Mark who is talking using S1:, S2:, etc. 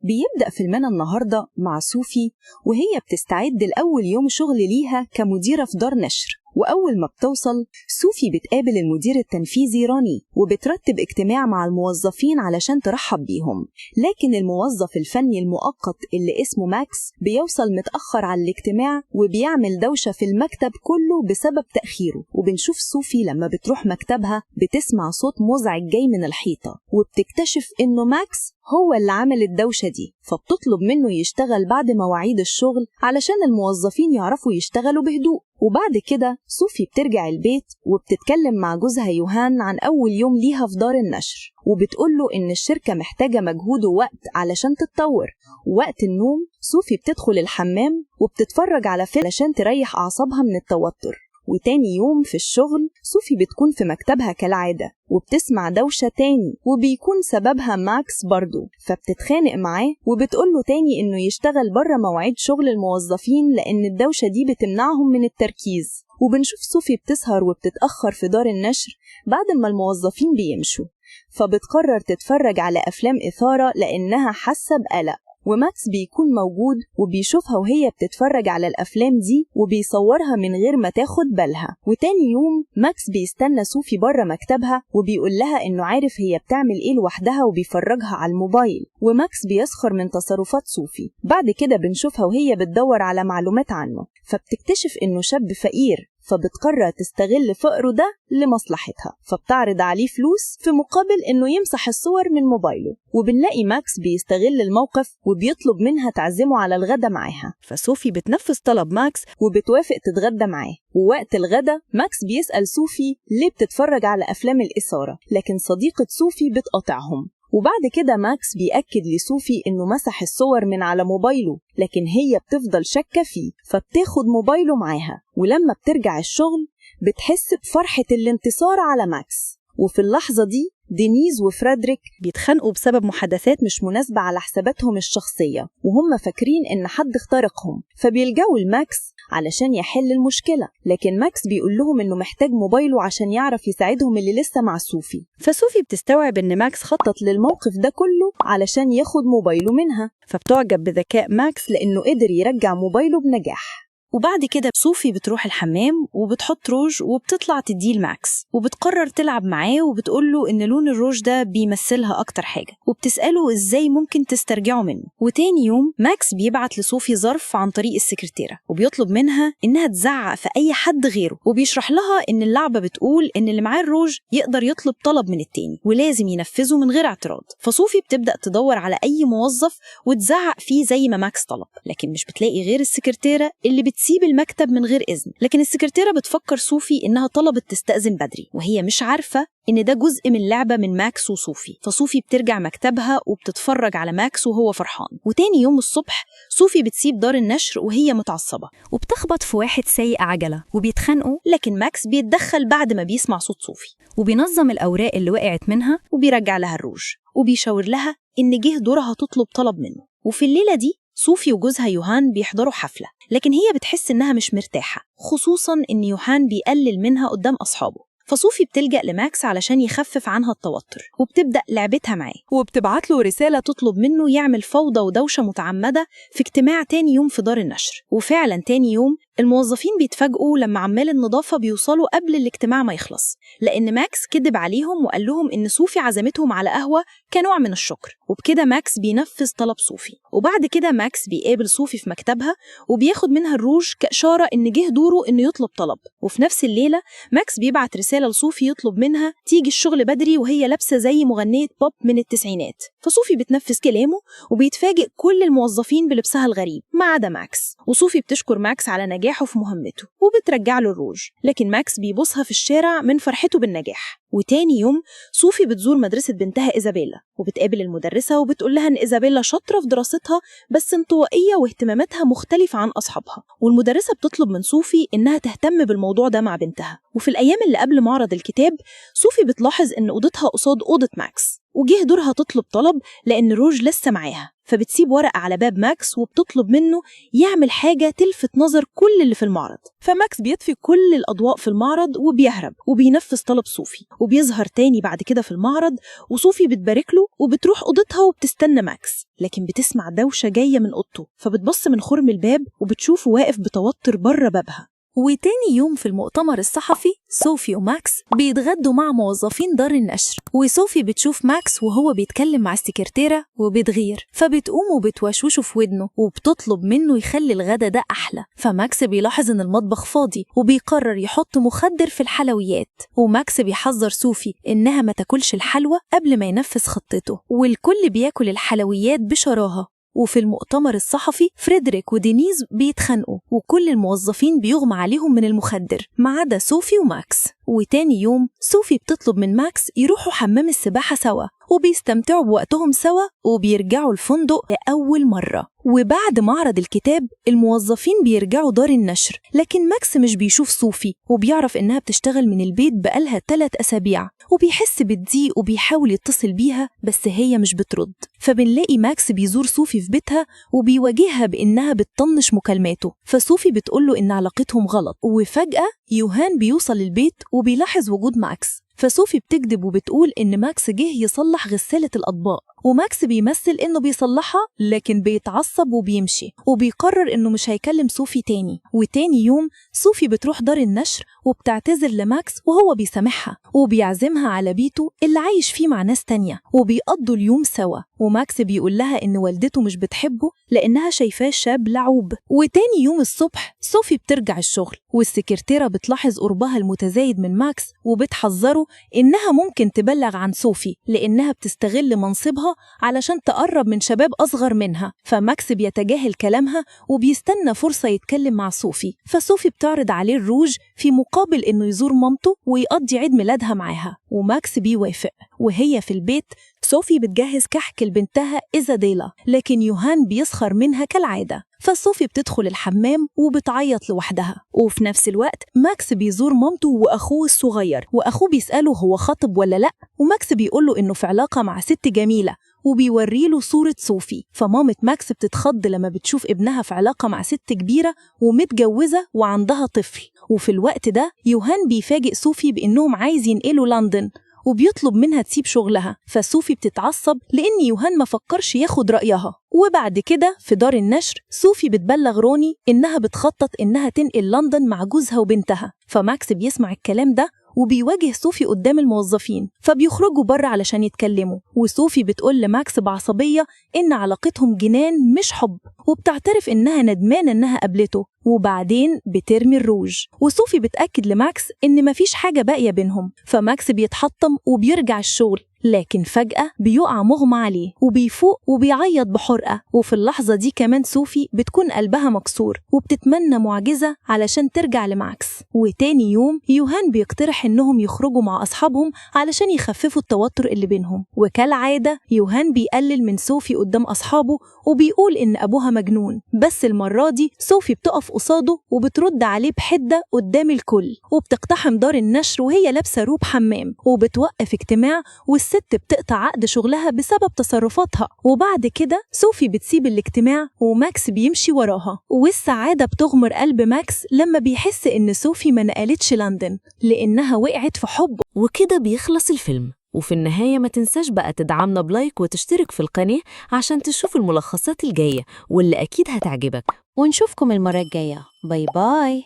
S1: بيبدأ فيلمنا النهاردة مع صوفي وهي بتستعد لأول يوم شغل ليها كمديرة في دار نشر. وأول ما بتوصل صوفي بتقابل المدير التنفيذي راني وبترتب اجتماع مع الموظفين علشان ترحب بيهم، لكن الموظف الفني المؤقت اللي اسمه ماكس بيوصل متأخر على الاجتماع وبيعمل دوشة في المكتب كله بسبب تأخيره. وبنشوف صوفي لما بتروح مكتبها بتسمع صوت مزعج جاي من الحيطة، وبتكتشف إنه ماكس هو اللي عمل الدوشة دي، فبتطلب منه يشتغل بعد مواعيد الشغل علشان الموظفين يعرفوا يشتغلوا بهدوء. وبعد كده صوفي بترجع البيت وبتتكلم مع جوزها يوهان عن أول يوم ليها في دار النشر، وبتقوله إن الشركة محتاجة مجهود ووقت علشان تتطور. وقت النوم صوفي بتدخل الحمام وبتتفرج على فيلم علشان تريح أعصابها من التوتر. وتاني يوم في الشغل صوفي بتكون في مكتبها كالعادة وبتسمع دوشة تاني وبيكون سببها ماكس برضو، فبتتخانق معاه وبتقوله تاني إنه يشتغل بره مواعيد شغل الموظفين لأن الدوشة دي بتمنعهم من التركيز. وبنشوف صوفي بتسهر وبتتأخر في دار النشر بعد ما الموظفين بيمشوا، فبتقرر تتفرج على أفلام إثارة لأنها حاسة بقلق. وماكس بيكون موجود وبيشوفها وهي بتتفرج على الأفلام دي وبيصورها من غير ما تاخد بالها. وتاني يوم ماكس بيستنى صوفي بره مكتبها وبيقول لها إنه عارف هي بتعمل إيه لوحدها وبيفرجها على الموبايل، وماكس بيسخر من تصرفات صوفي. بعد كده بنشوفها وهي بتدور على معلومات عنه، فبتكتشف إنه شاب فقير، فبتقرر تستغل فقره ده لمصلحتها، فبتعرض عليه فلوس في مقابل إنه يمسح الصور من موبايله. وبنلاقي ماكس بيستغل الموقف وبيطلب منها تعزمه على الغدا معاها،
S2: فصوفي بتنفذ طلب ماكس
S1: وبتوافق تتغدى معاه. ووقت الغدا ماكس بيسأل صوفي ليه بتتفرج على أفلام الإثارة، لكن صديقة صوفي بتقاطعهم. وبعد كده ماكس بيأكد لصوفي إنه مسح الصور من على موبايله، لكن هي بتفضل شاكة فيه فبتاخد موبايله معاها. ولما بترجع الشغل بتحس بفرحة الانتصار على ماكس. وفي اللحظة دي دينيز وفريدريك
S2: بيتخانقوا بسبب محادثات
S1: مش مناسبة على حساباتهم الشخصية، وهم فاكرين إن حد اخترقهم، فبيلجأوا لماكس علشان يحل المشكلة، لكن ماكس بيقول لهم إنه محتاج موبايله عشان يعرف يساعدهم اللي لسه مع صوفي.
S2: فصوفي بتستوعب إن ماكس
S1: خطط للموقف ده كله علشان ياخد موبايله منها،
S2: فبتعجب بذكاء ماكس
S1: لأنه قدر يرجع موبايله بنجاح.
S2: وبعد كده صوفي بتروح الحمام وبتحط روج وبتطلع تديه لماكس، وبتقرر تلعب معاه وبتقوله إن لون الروج ده بيمثلها أكتر حاجة، وبتسأله إزاي ممكن تسترجعه منه. وتاني يوم ماكس بيبعت لصوفي ظرف عن طريق السكرتيرة وبيطلب منها إنها تزعق في أي حد غيره، وبيشرح لها إن اللعبة بتقول إن اللي معاه الروج يقدر يطلب طلب من التاني ولازم ينفذه من غير اعتراض. فصوفي بتبدأ تدور على أي موظف وتزعق فيه زي ما ماكس طلب، لكن مش بتلاقي غير السكرتيرة اللي بتسيب المكتب من غير إذن. لكن السكرتيرة بتفكر صوفي إنها طلبت تستأذن بدري، وهي مش عارفة إن ده جزء من لعبة من ماكس وصوفي. فصوفي بترجع مكتبها وبتتفرج على ماكس وهو فرحان. وتاني يوم الصبح صوفي بتسيب دار النشر وهي متعصبة
S3: وبتخبط في واحد سايق عجلة وبيتخانقوا،
S2: لكن ماكس بيتدخل بعد ما بيسمع صوت صوفي
S3: وبينظم الأوراق اللي وقعت منها
S2: وبيرجع لها الروج وبيشاور لها إن جه دورها تطلب طلب منه. وفي الليلة دي صوفي وجوزها يوهان بيحضروا حفلة، لكن هي بتحس إنها مش مرتاحة، خصوصاً إن يوهان بيقلل منها قدام أصحابه. فصوفي بتلجأ لماكس علشان يخفف عنها التوتر، وبتبدأ لعبتها معاه
S4: وبتبعت له رسالة
S2: تطلب منه يعمل فوضى ودوشة متعمدة في اجتماع تاني يوم في دار النشر. وفعلا تاني يوم الموظفين بيتفاجئوا لما عمال النظافة بيوصلوا قبل الاجتماع ما يخلص، لأن ماكس كذب عليهم وقال لهم إن صوفي عزمتهم على قهوة كنوع من الشكر. وبكده ماكس بينفذ طلب صوفي. وبعد كده ماكس بيقابل صوفي في مكتبها وبياخد منها الروج كإشارة إن جه دوره إنه يطلب طلب. وفي نفس الليلة ماكس بيبعت رسالة لصوفي يطلب منها تيجي الشغل بدري وهي لابسة زي مغنية بوب من التسعينات. فصوفي بتنفذ كلامه وبيتفاجئ كل الموظفين بلبسها الغريب ما عدا ماكس. وصوفي بتشكر ماكس على نجاحه في مهمته وبترجع له الروج، لكن ماكس بيبوسها في الشارع من فرحته بالنجاح. وتاني يوم صوفي بتزور مدرسة بنتها إيزابيلا وبتقابل المدرسة وبتقول لها إن إيزابيلا شاطرة في دراستها بس انطوائية واهتماماتها مختلفة عن أصحابها. والمدرسة بتطلب من صوفي إنها تهتم بالموضوع ده مع بنتها. وفي الأيام اللي قبل معرض الكتاب صوفي بتلاحظ إن أوضتها قصاد أوضة ماكس، وجه دورها تطلب طلب لأن روج لسه معاها. فبتسيب ورقة على باب ماكس وبتطلب منه يعمل حاجة تلفت نظر كل اللي في المعرض. فماكس بيطفي كل الأضواء في المعرض وبيهرب وبينفذ طلب صوفي، وبيظهر تاني بعد كده في المعرض، وصوفي بتبارك له وبتروح أوضتها وبتستنى ماكس، لكن بتسمع دوشة جاية من أوضته، فبتبص من خرم الباب وبتشوفه واقف بتوتر بره بابها.
S3: وتاني يوم في المؤتمر الصحفي صوفي وماكس بيتغدوا مع موظفين دار النشر، وصوفي بتشوف ماكس وهو بيتكلم مع السكرتيرة وبتغير، فبتقوم وبتوشوشه في ودنه وبتطلب منه يخلي الغدا ده أحلى. فماكس بيلاحظ إن المطبخ فاضي وبيقرر يحط مخدر في الحلويات، وماكس بيحذر صوفي إنها ما تاكلش الحلوى قبل ما ينفذ خطته، والكل بياكل الحلويات بشراهة. وفي المؤتمر الصحفي فريدريك ودينيز بيتخانقوا وكل الموظفين بيغمى عليهم من المخدر ما عدا صوفي وماكس. وتاني يوم صوفي بتطلب من ماكس يروحوا حمام السباحة سوا، وبيستمتعوا بوقتهم سوا وبيرجعوا الفندق لأول مرة. وبعد معرض الكتاب الموظفين بيرجعوا دار النشر، لكن ماكس مش بيشوف صوفي وبيعرف إنها بتشتغل من البيت بقالها 3 أسابيع، وبيحس بالضيق وبيحاول يتصل بيها بس هي مش بترد. فبنلاقي ماكس بيزور صوفي في بيتها وبيواجهها بإنها بتطنش مكالماته، فصوفي بتقوله إن علاقتهم غلط. وفجأة يوهان بيوصل البيت وبيلاحظ وجود ماكس، فصوفي بتكذب وبتقول إن ماكس جه يصلح غسالة الأطباق، وماكس بيمثل إنه بيصلحها لكن بيتعصب وبيمشي، وبيقرر إنه مش هيكلم صوفي تاني. وتاني يوم صوفي بتروح دار النشر وبتعتذر لماكس وهو بيسامحها وبيعزمها على بيته اللي عايش فيه مع ناس تانية، وبيقضوا اليوم سوا. وماكس بيقول لها إن والدته مش بتحبه لأنها شايفاه شاب لعوب. وتاني يوم الصبح صوفي بترجع الشغل، والسكرتيرة بتلاحظ قربها المتزايد من ماكس وبتحذره إنها ممكن تبلغ عن صوفي لأنها بتستغل منصبها علشان تقرب من شباب أصغر منها. فماكس بيتجاهل كلامها وبيستنى فرصة يتكلم مع صوفي، فصوفي بتعرض عليه الروج في مقابل إنه يزور مامته ويقضي عيد ميلادها معاها، وماكس بيوافق. وهي في البيت صوفي بتجهز كحك لبنتها إيزابيلا، لكن يوهان بيسخر منها كالعادة، فصوفي بتدخل الحمام وبتعيط لوحدها. وفي نفس الوقت ماكس بيزور مامته وأخوه الصغير، وأخوه بيسأله هو خاطب ولا لأ، وماكس بيقوله إنه في علاقة مع ست جميلة وبيوريله صورة صوفي. فمامة ماكس بتتخض لما بتشوف ابنها في علاقة مع ست كبيرة ومتجوزة وعندها طفل. وفي الوقت ده يوهان بيفاجئ صوفي بإنهم عايز ينقلوا لندن وبيطلب منها تسيب شغلها، فصوفي بتتعصب لأن يوهان ما فكرش ياخد رأيها. وبعد كده في دار النشر صوفي بتبلغ روني إنها بتخطط إنها تنقل لندن مع جوزها وبنتها، فماكس بيسمع الكلام ده وبيواجه صوفي قدام الموظفين، فبيخرجوا بره علشان يتكلموا. وصوفي بتقول لماكس بعصبية إن علاقتهم جنان مش حب، وبتعترف إنها ندمانة إنها قابلته، وبعدين بترمي الروج. وصوفي بتأكد لماكس إن مفيش حاجة باقية بينهم، فماكس بيتحطم وبيرجع الشغل، لكن فجأة بيقع مغمى عليه وبيفوق وبيعيط بحرقة. وفي اللحظة دي كمان صوفي بتكون قلبها مكسور وبتتمنى معجزة علشان ترجع لماكس. وتاني يوم يوهان بيقترح إنهم يخرجوا مع أصحابهم علشان يخففوا التوتر اللي بينهم، وكالعادة يوهان بيقلل من صوفي قدام أصحابه وبيقول إن أبوها مجنون، بس المرة دي صوفي بتقف قصاده وبترد عليه بحدة قدام الكل، وبتقتحم دار النشر وهي لابسة روب حمام، وبتوقف اجتماع، والست بتقطع عقد شغلها بسبب تصرفاتها. وبعد كده صوفي بتسيب الاجتماع وماكس بيمشي وراها، والسعادة بتغمر قلب ماكس لما بيحس إن صوفي ما نقلتش لندن لأنها وقعت في حبه.
S4: وكده بيخلص الفيلم. وفي النهاية ما تنساش بقى تدعمنا ب like وتشترك في القناة عشان تشوف الملخصات الجاية واللي أكيد هتعجبك.
S5: ونشوفكم المرة الجاية. bye bye.